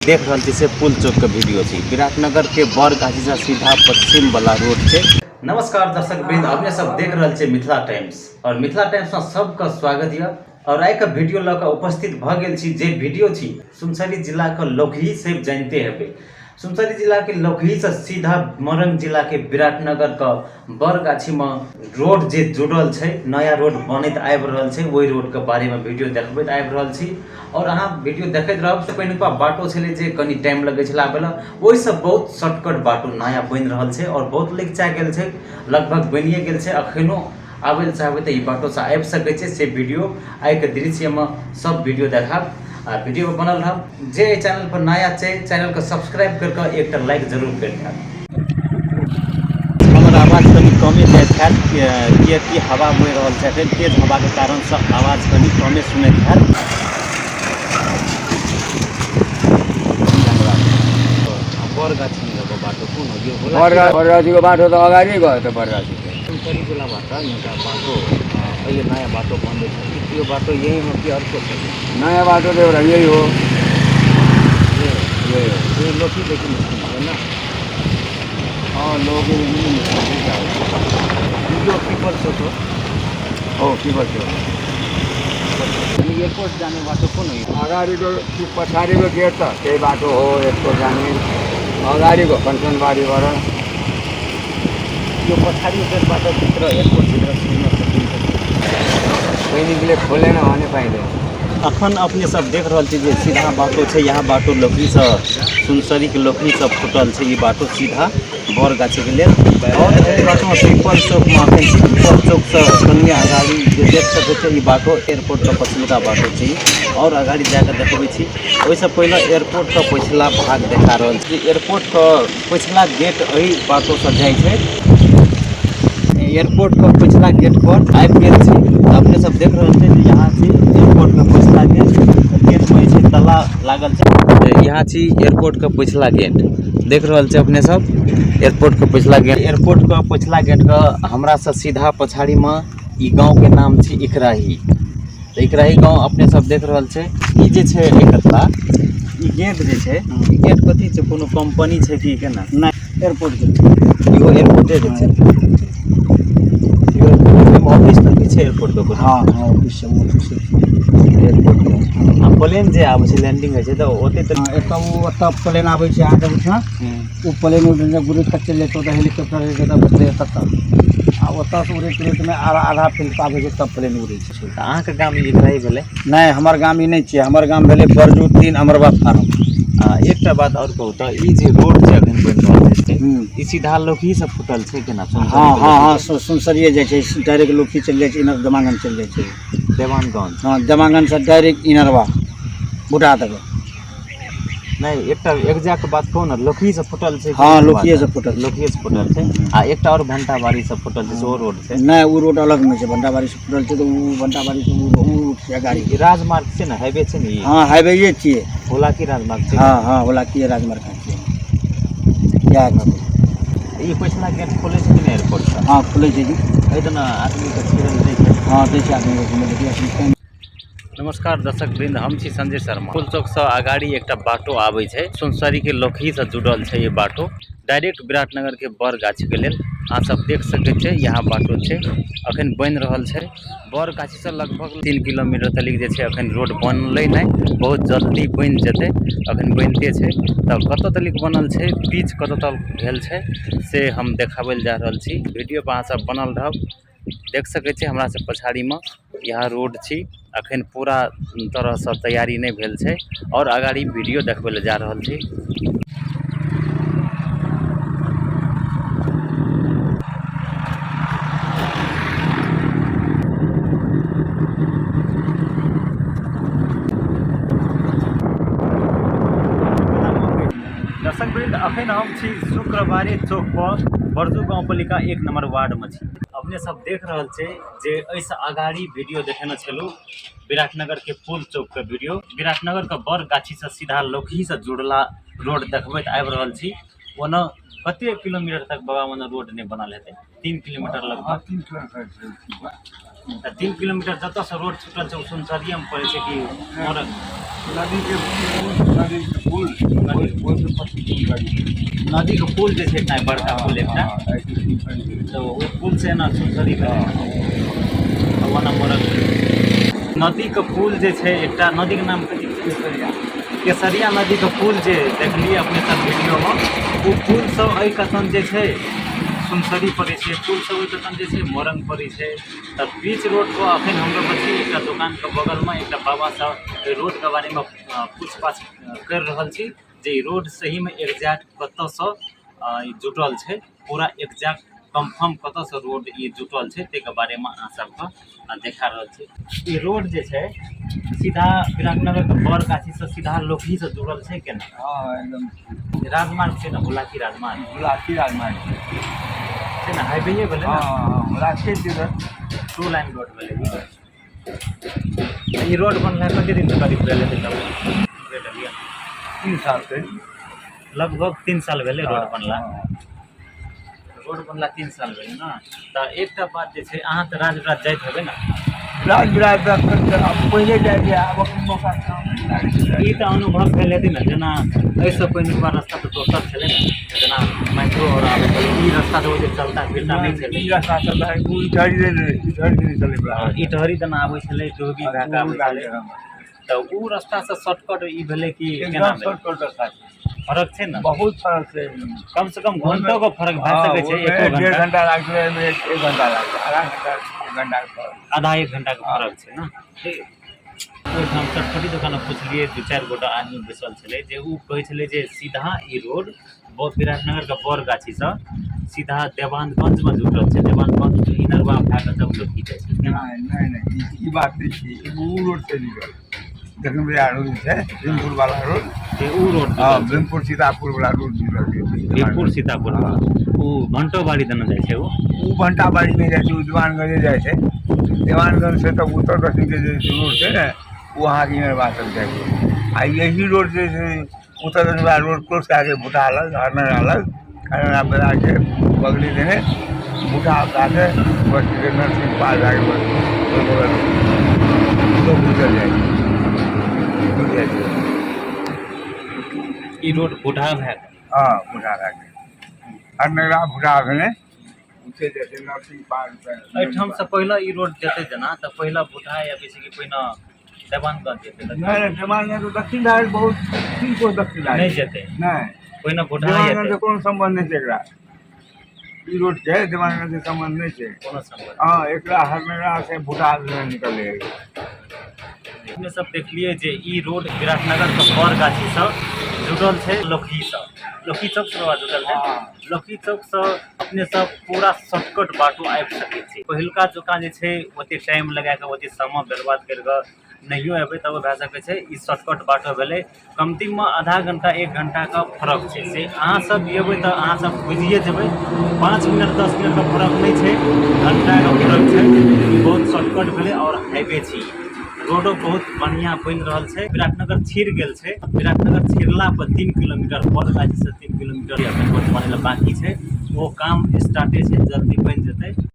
देख रहल छी से पुल चौक के वीडियो छी। विराटनगर के बरगाछी से सीधा पश्चिम वाला रोड छै। नमस्कार दर्शक वृंद, अपने सब देख रहल छी मिथिला टाइम्स और मिथिला टाइम्स में सबका स्वागत यऽ। और आइ के वीडियो लऽ कऽ उपस्थित भऽ गेल छी, जे वीडियो छी सुनसरी जिला के लौकही से जानते हेबै। सुनसरी जिला के लौकही से सीधा मोरंग जिला के विराटनगर के बरगाछी में रोड जे जुड़ल छै, नया रोड बनैत आबि रहल छै, ओहि रोड के बारे में वीडियो देखबैत आबि रहल छी। और अहाँ वीडियो देखैत रहब। से पहिलुका बाटो छलै जे कनि टाइम लगै छलै आबै लए, ओहिसँ बहुत शॉर्टकट बाटो नया बनि रहल छै और बहुत लगिचा गेल छै, लगभग बनिए गेल छै। अखनो आबै लए चाहबै तऽ ई बाटोसँ आबि सकै छै। से वीडियो आइके दृश्यमे सब वीडियो देखायब आ वीडियो पर बनल रहब। जे एहि चैनल पर नया छै, चैनलके सब्सक्राइब करि कऽ एकटा लाइक जरूर करि देब। हमर आवाज कनि कमे जाइत हैत, किएकि हवा बहि रहल छै एखन, तेज हवाके कारणसँ आवाज कनि कमे सुनैत हैत। बरगाछीको बाटो कुन हो यो? होला बरगाछीको बाटो त अगाडि गयो त बरगाछीको। सुनसरी जिल्लाबाट एउटा बाटो अहिले नयाँ बाटो बन्दैछ कि त्यो बाटो यही हो कि अर्को छ? नयाँ बाटो त एउटा यही हो। ए, यही हो। यो लोकीदेखि निस्किन्छ होइन? अँ, लोकीदेखि नै निस्किन्छ। यो पिपल चोक हो? हो, पिपल चोक। अनि एयरपोर्ट जाने बाटो कुन हो यो? अगाडिको त्यो पछाडिको गेट त त्यही बाटो हो एयरपोर्ट जाने, अगाडिको कञ्चनबारीबाट। यो पछाडिको गेटबाट भित्र एयरपोर्टभित्र छिर्न सकिन्छ? सैनिकले खोलेन भने पाइँदैन। अखन अपने सब देख रहल छी जे सीधा बाटो छै, यहाँ बाटो लोकहीसँ सुनसरीके लोकहीसँ फुटल छै। ई बाटो सीधा बरगाछीके लेल। और एहि बाटोमे पीपल चौकमे अखन छी। पीपल चौकसँ कनिए अगाडि जे देख सकै छै, ई बाटो एयरपोर्टके पछिलका बाटो छै। और अगाडि जाकऽ देखबै छी। ओहिसँ पहिले एयरपोर्टके पछिला भाग देखा रहल छी। एयरपोर्टके पछिला गेट एहि बाटोसँ जाइ छै। एयरपोर्टके पछिला गेट पर आबि गेल छी। अपने सब देख रहल छी जे यहाँ छी एयरपोर्टके पछिला गेट। गेटमे जे छै ताला लागल छै। यहाँ छी एयरपोर्टके पछिला गेट, देख रहल छी अपने सब एयरपोर्टके पछिला गेट। एयरपोर्टके पछिला गेटके हमरा से सीधा पछाड़ीमे ई गाँवके नाम छी इकराही। तऽ इकराही गाँव अपने सब देख रहल छै। ई जे छै एकता ई गेट जे छै, ई गेट कथी छै? कोनो कंपनी छै कि केना? नहि, एयरपोर्ट के। इहो एयरपोर्टे के छै? इहो ऑफिस तक छै एयरपोर्ट के? हँ हँ, ऑफिस छै, ऑफिस छै। एयरपोर्ट के। आ प्लेन जे आबै छै, लैंडिंग होइ छै तऽ ओते तऽ हँ, एतऽ ओ ओतऽ प्लेन आबै छै अहाँके ओहिठाम। ओ प्लेन उड़ैत तक चलि जाइ छै, ओतऽ हेलीकॉप्टर रहै छै, ओतऽ बैठलै ततऽ, आ ओतऽसँ उड़ैत उड़ैतमे आधा फील्ड पर आबै छै तब प्लेन उड़ै छै। तऽ अहाँके गाम ई इकराही भेलै? नहि, हमर गाम ई नहि छियै। हमर गाम भेलै बरजू 3 अमरवा फार्म। आ एकटा बात आओर कहू तऽ ई जे रोड जे अखन बनि रहल छै, ई सीधा लोकही से फुटल छै केना? हँ हँ हँ, सुनसरिए जाइ छै, डायरेक्ट लोकही चलि जाइ छै, इनर देवांगन चलि जाइ छै। देवानगंज? हँ, देवांगनसँ डायरेक्ट इनरवा बुढ़ा तक। नहि, एकटा एग्जैक्ट बात कहू ने, लोकही से फुटल छै? हँ, लोकहीए से फुटल छै। लोकहीए से फुटल छै। आ एकटा आओर भंटाबाड़ी से फुटल छै, सेहो रोड छै? नहि, ओ रोड अलगमे छै। भंटाबाड़ी से फुटल छै तऽ ओ भंटाबाड़ी से ओ रोड छै गाड़ी। ई राजमार्ग छै ने, हाईवे छै ने ई? हँ, हाईवे छियै। हुलाकी राजमार्ग छै? हँ हँ, हुलाकी राजमार्ग छियै, इएह छियै। ई पछिला गेट खोलै छै कि नहि एयरपोर्ट से? हँ, खुलै छै जी। एहि दिना आदमीके छिड़ल दै छै? हँ, दै छै आदमीके घुमै लए। नमस्कार दर्शक वृंद, हम छी संजय शर्मा। पुल चौक से अगाडि एकटा बाटो आबै छै, सुनसरी के लोकही से जुड़ल छै। ये बाटो डायरेक्ट विराटनगर के बरगाछी के लेल। अहाँ सब देख सकै छियै, यहाँ बाटो छै, अखन बनि रहल छै। बरगाछी से लगभग 3 किलोमीटर तक जे छै अखन रोड बनलै नहि, बहुत जल्दी बनि जेतै, अखन बनिते छै। तऽ कतऽ तक बनल छै, पिच कतऽ तक भेल छै, से हम देखाबै लए जा रहल छी। वीडियो पर अहाँ सब बनल रहब। देख सकै छियै हमरा से पछाड़ीमे यहाँ रोड छी, अखन पूरा तरहसँ तैयारी नहि भेल छै। और अगाडि वीडियो देखबै लए जा रहल छी। दर्शक वृंद, अखन हम छी शुक्रवारे चौक पर बरजू गाँवपालिका 1 नंबर वार्ड में छी। अपने सब देख रहल छै जे एहिसँ अगाडि वीडियो देखेने छलहुँ विराटनगर के पुल चौक के वीडियो। विराटनगर के बरगाछी से सीधा लोकही से जुड़ला रोड देखबैत आबि रहल छी। ओना कते किलोमीटर तक बाबा मने रोड नहि बनल हेतै? 3 किलोमीटर लगभग। 3 किलोमीटर। तऽ 3 किलोमीटर जतऽसँ रोड छूटल छै, ओ सुनसरिएमे पड़ै छै कि मोरंग? नदीके पुल, नदीके पुल, ओहिसँ 25 किलोमीटर। नदीके पुल जे छै, एकटा बड़का पुल एकटा। हँ, एहिसँ सुनसरी भेलै। तऽ ओहि पुल से एना सुनसरी भेलै आ ओना मोरंग। नदीके पुल जे छै एकटा, नदीके नाम कथी छै? केसरिया। केसरिया नदीके पुल जे देखलियै अपने सब वीडियोमे, ओ पुलसँ एहि कतन जे छै सुनसरी पड़ै छै, पुलसँ ओहि कतन जे छै मोरंग पड़ै छै। तऽ बीच रोडपर अखन हमलोग छी। एकटा दोकानके बगलमे एकटा बाबासँ एहि रोडके बारेमे पूछपाछ करि रहल छी जे ई रोड सहीमे एग्जैक्ट कतऽसँ ई जुटल छै, पूरा एग्जैक्ट कन्फर्म कतऽसँ रोड ई जुटल छै, ताहिके बारेमे अहाँ सबके देखा रहल छी। ई रोड जे छै सीधा विराटनगरके बड़ गाछीसँ सीधा लोकहीसँ जुड़ल छै केना? हँ, एकदम। राजमार्ग छै ने, हुलाकी राजमार्ग? हुलाकी राजमार्ग। छै ने, हाईवे भेलै हँ। ने? हँ, हुलाकी छै। टू लाइन रोड भेलै। ई रोड बनला कते दिन करीब भेलै हेतै तब? भेटल 3 साल से। लगभग 3 साल भेलै रोड बनला? हँ। रोड बनला 3 साल भेलै ने। तऽ एकटा बात जे छै, अहाँ तऽ राजविराज जाइत हेबै ने? राजविराज तक आब पहिले जाइ छै, आब अखन मौका कहाँ नहि लागै छै। ई तऽ अनुभव भेल हेतै ने, जेना एहिसँ पहिलुका रास्ता तऽ दोसर छलै ने, जेना मेट्रो आओर आबै छलै, ई रास्ता तऽ ओ जे चलता फिरता नहि छलै। ई रास्ता चल रहा है, ओ इधर इधर नहीं चले बला। हँ, इटहरी जेना आबै छलै, डोगी भए कऽ आबै छलै, तऽ ओ रास्तासँ शॉर्टकट ई भेलै कि केना एकदम भेलै? शॉर्टकट रास्ता छै। फरक छै ने? बहुत फरक छै। कम से कम घंटो के फरक भए सकै छै, एको ओहिमे डेढ़ घंटा? घंटा लागतै, एहिमे एक एक घंटा लागतै, आधा घंटा, एक घंटाके फरक। आधा एक घंटाके फरक छै ने। ओहिठाम चटपटी दोकानमे पुछलियै, दू चारि गोटा आदमी बैसल छलै, जे ओ कहै छलै जे सीधा ई रोड विराटनगरके बड़ गाछीसँ सीधा देवानगंजमे जुटल छै। देवानगंज इनरवा भए कऽ तब लोक जाइ छै केना? नहि नहि नहि, ई बात नहि छै। एगो उ रोड से निकल दक्षिण बाजार रोड छै, भीमपुर वाला रोड। जे उ रोड हँ, भीमपुर सीतापुर वाला रोड निकल छै। भीमपुर सीतापुर, ओ घंटो बाड़ी देने जाइ छै ओ? ओ घंटाबाड़ी नहि जाइ छै, ओ दीवानगंजे जाइ छै। दीवानगंज से तब उत्तर दक्षिणके जे रोड छै ने, ओ अहाँके इनरवा तक जाइ छै। आ यही रोड जे छै, उत्तर दक्षिण वाला रोड क्रॉस कए के भुतहा लग, हरनरा लग, हरनरा बाजारके बगली देने भुतहा भए के बस नरसिंह पार भए के बस ओहि बगल लोक गुजर जाइ छै, जुटि जाइ छै। ई रोड भुतहा भए कऽ? हँ, भुतहा भए गेलै, हरनरा भुतहा भेलै, उठे जाइ छै नरसिंह पार। एहिठामसँ पहिले ई रोड जेतै जेना, तऽ पहिला भुतहा या बेसी कि पहिने देवानगंज जेतै? नहि नहि, देवानगंज तऽ दक्षिण भए गेल, बहुत 3 कोस दक्षिण भए नहि गेल। जेतै? नहि। पहिने भुतहा देवानगंज जेतै? से कोनो सम्बन्ध नहि छै एकरा। ई रोड के देवानगंज से सम्बन्ध नहि छै। कोनो सम्बन्ध? हँ, एकरा हरनरा से भुतहा निकले। अपने सब देखलियै जे ई रोड विराटनगर के बड़ गाछीसँ जुड़ल छै लोकहीसँ, लोकही चौक से जुड़ल छै। लोकही चौकसँ अपने सब पूरा शॉर्टकट बाटो आबि सकै छी। पहिलुका जकाँ जे छै ओते टाइम लगा कऽ, ओते समय बर्बाद करि कऽ नहियो एबै तब भए सकै छै। ई शॉर्टकट बाटो भेलै। कमतीमे आधा घंटा, एक घंटाके फरक छै, से अहाँ सब एबै तऽ अहाँ सब बुझिए जेबै। 5 मिनट, 10 मिनटके फरक नहि छै, घंटाके फरक छै। ई बहुत शॉर्टकट भेलै आओर हाईवे छी। रोडो बहुत बढ़िआँ बनि रहल छै। विराटनगर छिड़ गेल छै। विराटनगर छिड़ला पर 3 किलोमीटर, बड़ गाछीसँ 3 किलोमीटर एखन रोड बनै लए बाँकी छै। ओ काम स्टार्टे छै, जल्दी बनि जेतै।